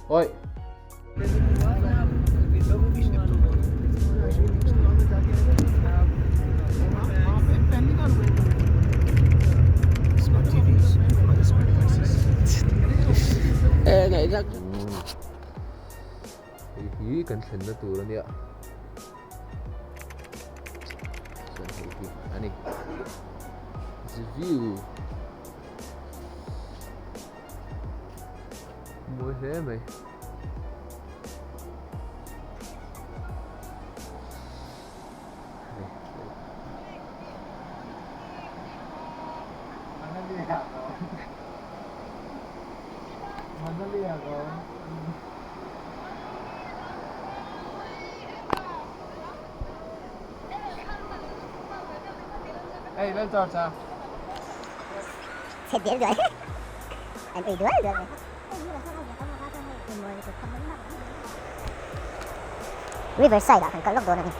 Oi. Hei hi kan thlenna tur a nia chuan hei hi a ni the view mawi hle mai. River side ah kan kal lawk dawn a ni.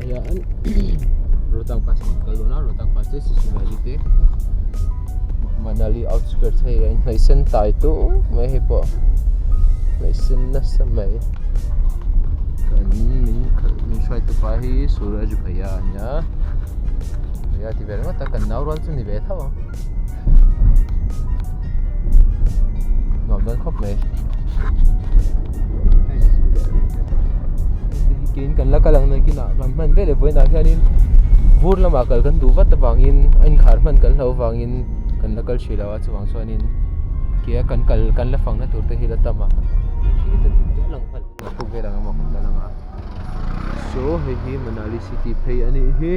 Hian Rohtang pass kan kal dawn a Rohtang pass te Sissu Valley te Manali outskirts hei a inhnawih sen tai tuh mai hei pawh hnawih sen nasa mai kan min khalh min hruai tupa hi Suraj Bhaiya a nia Bhaiya ti ve ringawt a kan nau rual chu ni ve tho ang nuam dawn khawp mai. Kein kan la kal ang nakinah kan hman veleh vawiinah hianin vur lamah kal kan duh vat avangin a inkhar hman kan hlauh avangin kan la kal hrih lo a chuvang chuanin ke a kan kal kan la fangna tur te hi la tam a khuk vel ang emaw kan kal ang a so hei hi Manali city phei a nih hi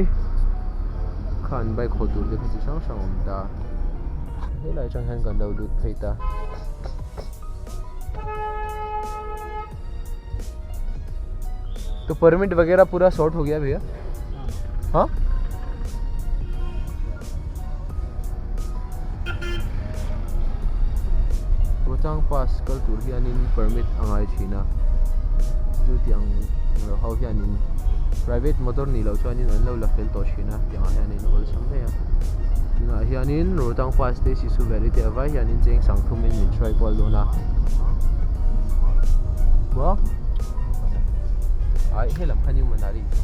khan bike haw tur te kha chi hrang hrang a awm ta helai atang hian kan lo lut phei ta. तो परमिट वगैरह पूरा सॉर्ट हो गया भैया हाँ Rohtang pass kal tur hianin permit a ngai thin a chu tiang lo ho hianin private motor nih loh chuanin an lo la fel tawh thin a tiangah hianin a awlsam mai a tunah hianin Rohtang pass te Sisu Valley te a vai hianin cheng sang thumin min hruai kual dawn a maw ai helam kha New Manali chu.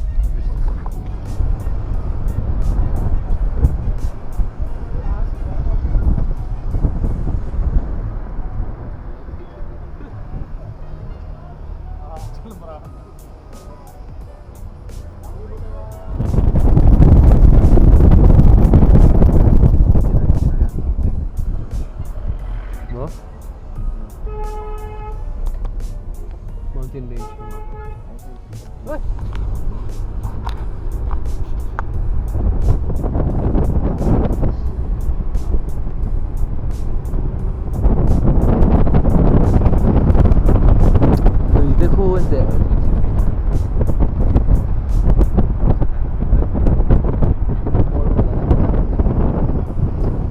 Maw? Mountain range maw? Lui te khu an teh.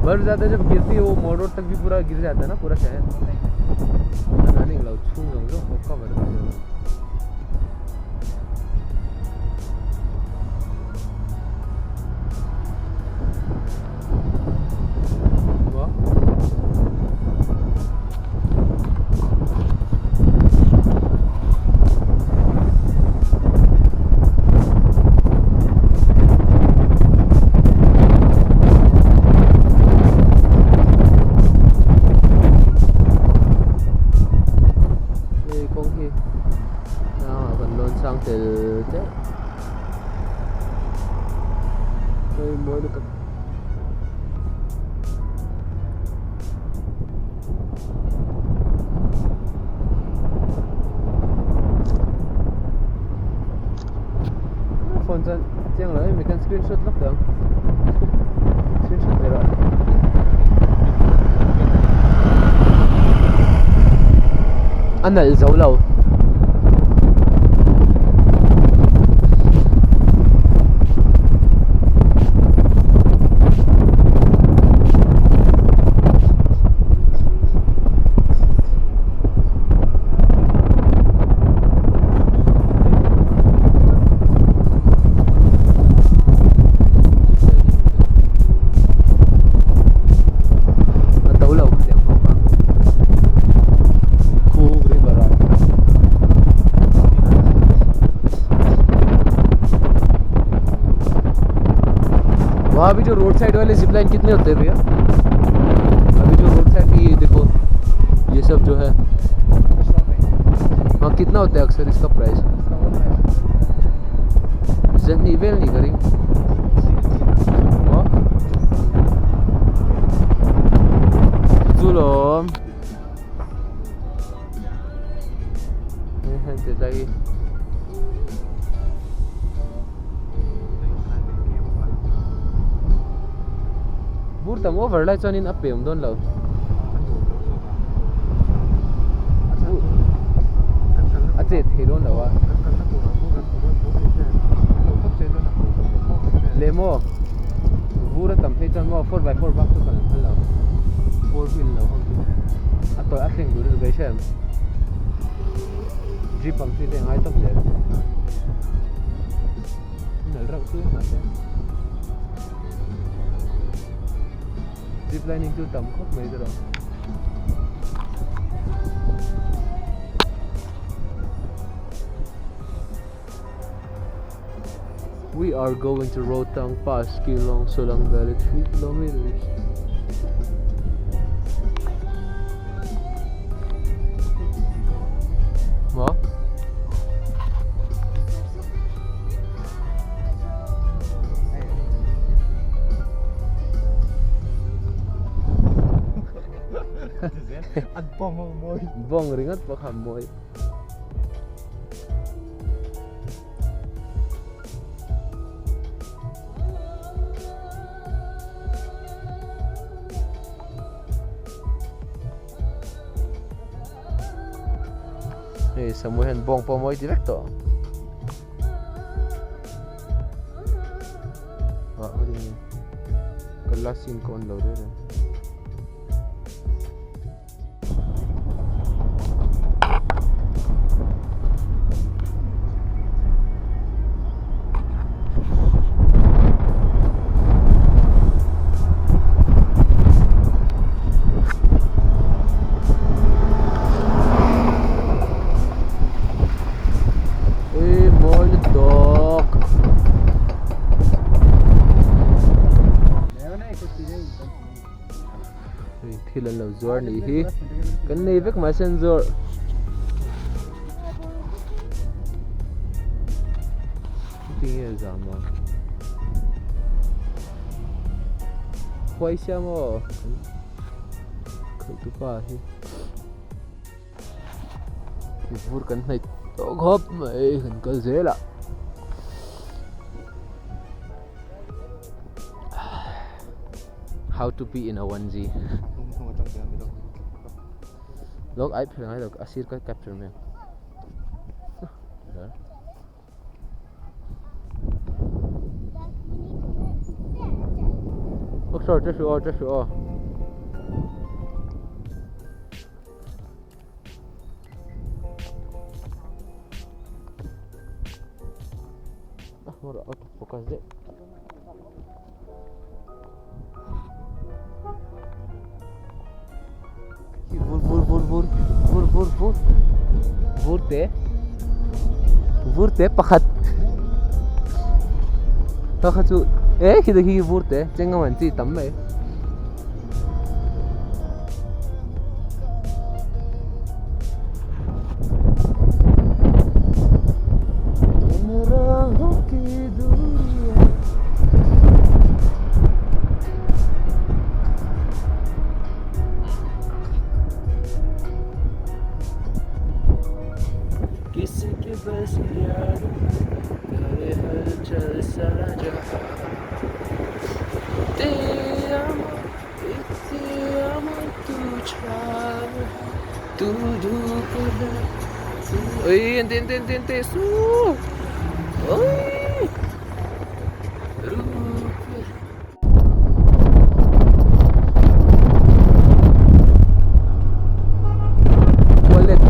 बर्फ ज्यादा जब गिरती है वो mall road तक भी पूरा गिर जाता है ना पूरा शहर Hei kawng hi tlangah kan lawn sang tel teuh hei mawi lutuk. Phone chuan a chiang lo em kan screenshot lawk teh ang screenshot ve rawh a nalh zo lo. A to lo khatiang ho kha khu river ah वहाँ भी जो road side वाले zip line कितने होते हैं भैया अभी जो रोड साइड ये देखो ये सब जो है हाँ कितना होता है अक्सर इसका प्राइस जनी वेल नहीं करेंगे Zulom. Lagi. Bur tam over lai chuanin a pe awm dawn lo. A chet thei dawn lo a. Leh maw vur a tam phei chuan maw 4x4 bak chu kan phal lo. 4 wheel lo ho chu a tawlh a thleng tur chu ka hria em. Jeep ang chi te a ngai tawp zel. Nalh reuh chu mahse zip lining chu tam khawp mai chu rawh. We are going to Rohtang Pass, Keylong, Solang Valley, 3 kilometers. Maw? An bawng ho mawi. Bawng ringawt pawh kha mawi. Hei Samu hian bawng pawh mawi ti vek tawh. Ah, what do you mean? Ka last scene ka on lo reng reng. Ui mawi lutuk. Thil an lo zuar nih hi kan nei vek mahse an zuar tinge zam a khuai sia maw khalh tupa hi vur kan hnaih tawh khawp mai kan kal zel a. How to be in a onesie. Lok ai phel ngai lo a sir ka capture mai ang. Ok sir, 这是哦，这是哦。Ah, out of focus deuh. Vur vur vur vur vur vur vur vur te vur te pakhat pakhat chu e khi khi vur te cheng man chi tam mai Ui, ente ente ente ente su. Ui. Wallet.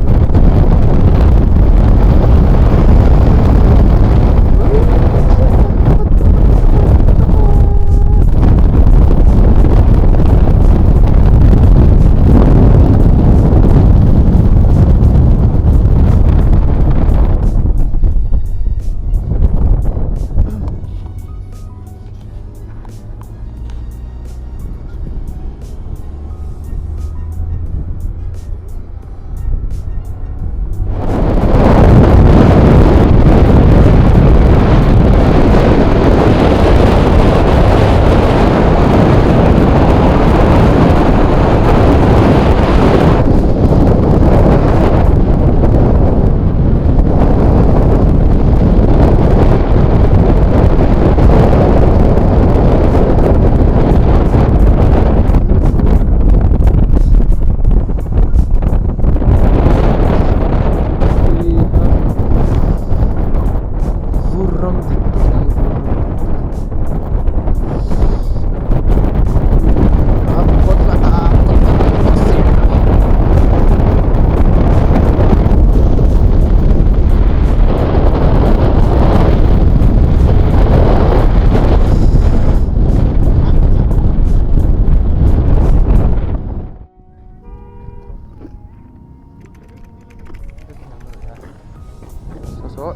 So,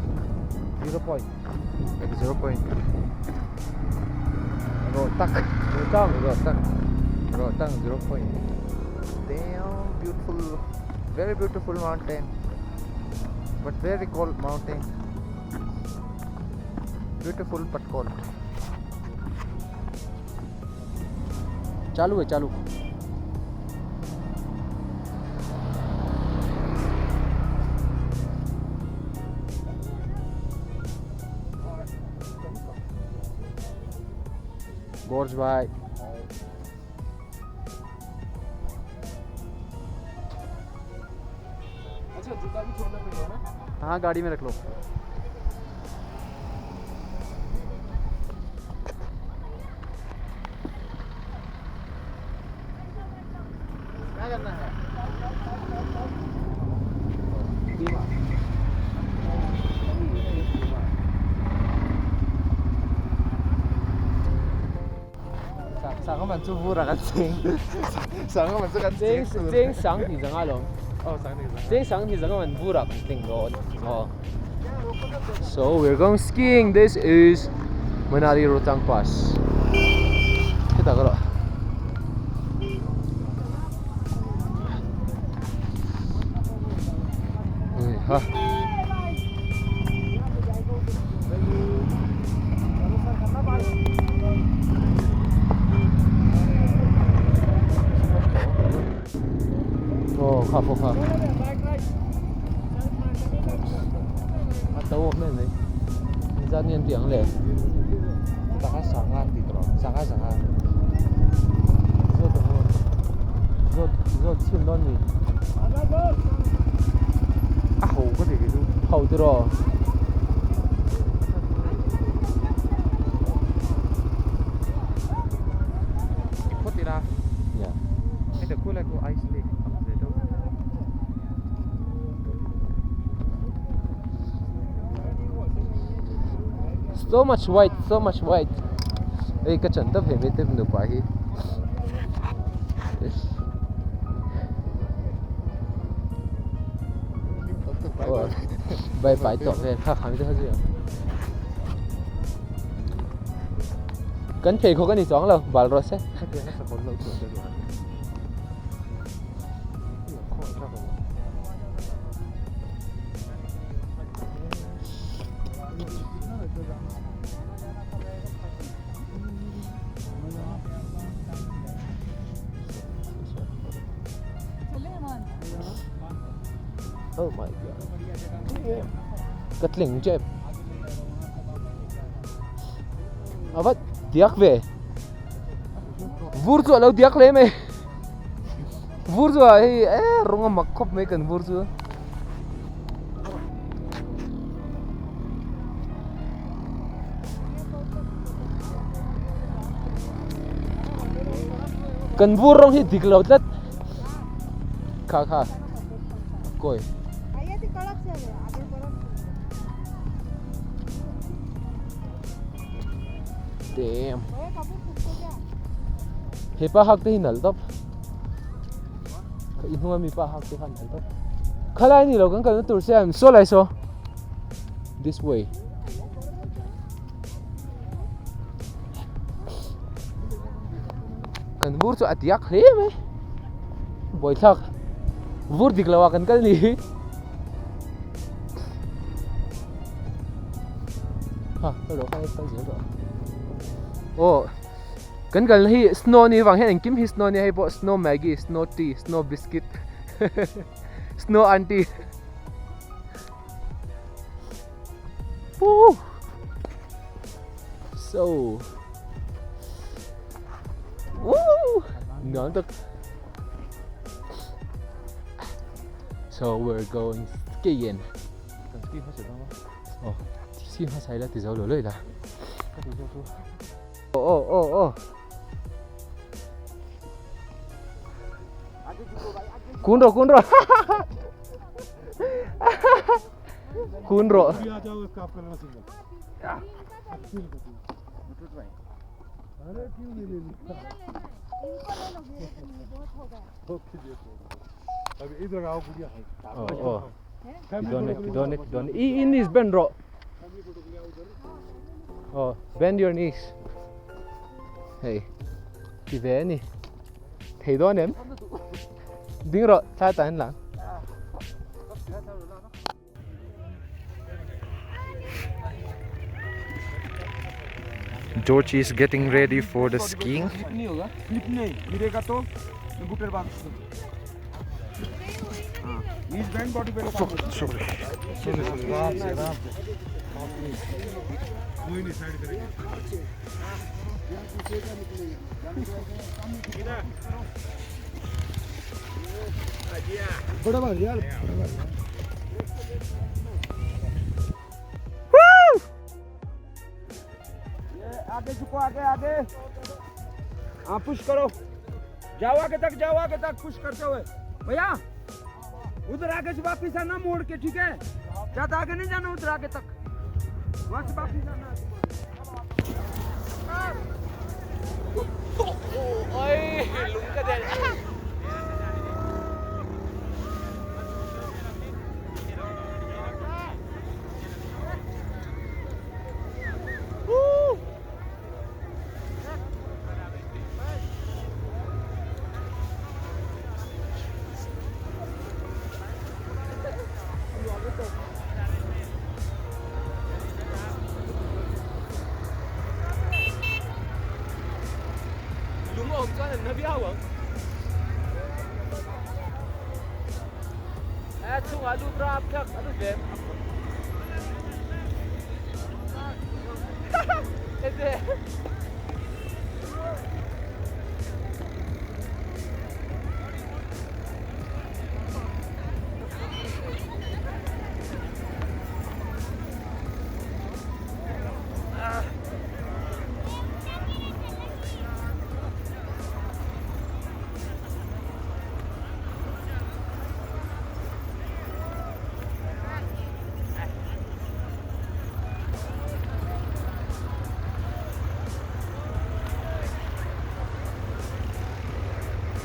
0 point. Like 0 point. Rohtak. Rohtang. Rohtang. Rohtang 0 point. Damn beautiful, very beautiful mountain, but very cold mountain. Beautiful but cold. चालू है चालू. Gorge bhai. अच्छा जूता भी छोड़ना पड़ेगा ना? हाँ गाड़ी में रख लो। क्या करना है? Cheng sang ti zanga lom. Cheng sang ti zanga man vura kan tling dawn. Oh. So we're going skiing. This is Manali Rohtang Pass. Kita ka rawh. Ha. Oh, kha pawh kha. A to awm em mai. Engzat nge an tih ang le? Chutah khan sangha an tih tawh ang. Sangha sangha. Zawt ang aw. Zawt zawt chhin dawn ni. A ho ka ti kei chu. Ho tiraw. I phawt ila. Yeah. Heta khulai khu ice lake ang ve deuh. So much white, so much white. Ei ka chan tawp hei mai te nupa hi. Bye bye tawh vel kha kha mi te kha zui ang. Kan pheikhawk a ni chuang lo bal rawh se. Oh my god. Ka tling tep. A va diak ve. Vur chu a lo diak hle mai. Vur chu a hei e rawng a mak khawp mai kan vur chu. Kan vur rawng hi dik lo tlat. Kha kha kawi. Damn. He pa hak te hi nal tawp. I hnunga mi pa hak te kha nal tawp. Khalai ni lo kan kalna tur siam saw lai saw. This way. Kan vur chu a tiak hle mai. Buaithlak vur dik lo ah kan kal ni hi. Ha, ka lo kha kal zel rawh. Aw, kan kalna hi snow ni vang hian engkim hi snow nia hei pawh snow maggi, snow tea, snow biscuit, snow aunty. Woo! So, woo! Nuam tak. So we're going skiing. Kan ski hmasa dawn a. Oh, ski hmasa ila ti zo lo lo ila. Ka ti zo chu. Oh oh oh oh. Kun rawh kun rawh. Kun rawh. Oh oh. Ti dawn e ti dawn e ti dawn e. I knees bend rawh. Oh, bend your knees. Hei, ti ve a ni. Thei dawn em? Ding rawh, thla tan lang. George is getting ready for the skiing. आगे झुको आगे आगे हाँ पुश करो जाओ आगे तक जाओ आगे तक पुश करते हुए भैया उधर आगे से वापिस आना मोड़ के ठीक है ज्यादा आगे नहीं जाना उधर आगे तक वहां से वापिस आना Lung a awm chuan an na viau ang. A chungah lut rap thlak a lut ve.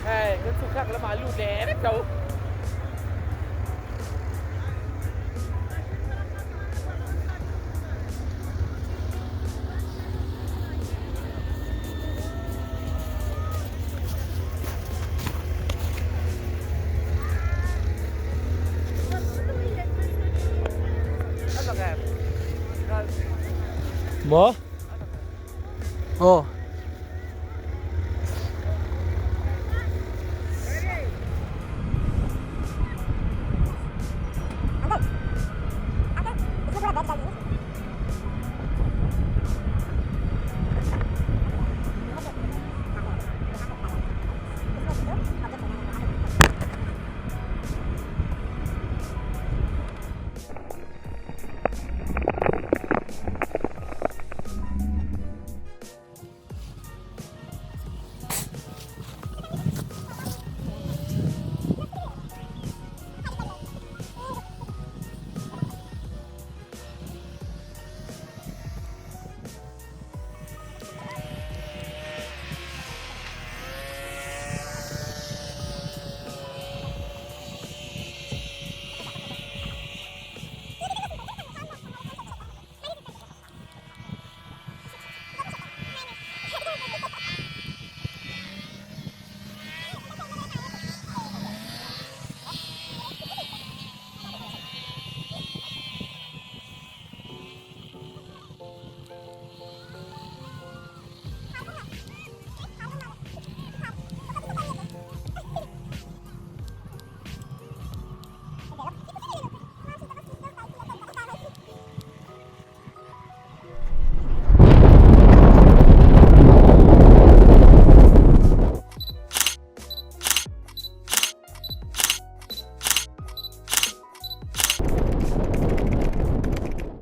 Hei, kan chhuk thlak lamah lut leh vek tho. Maw? Aw.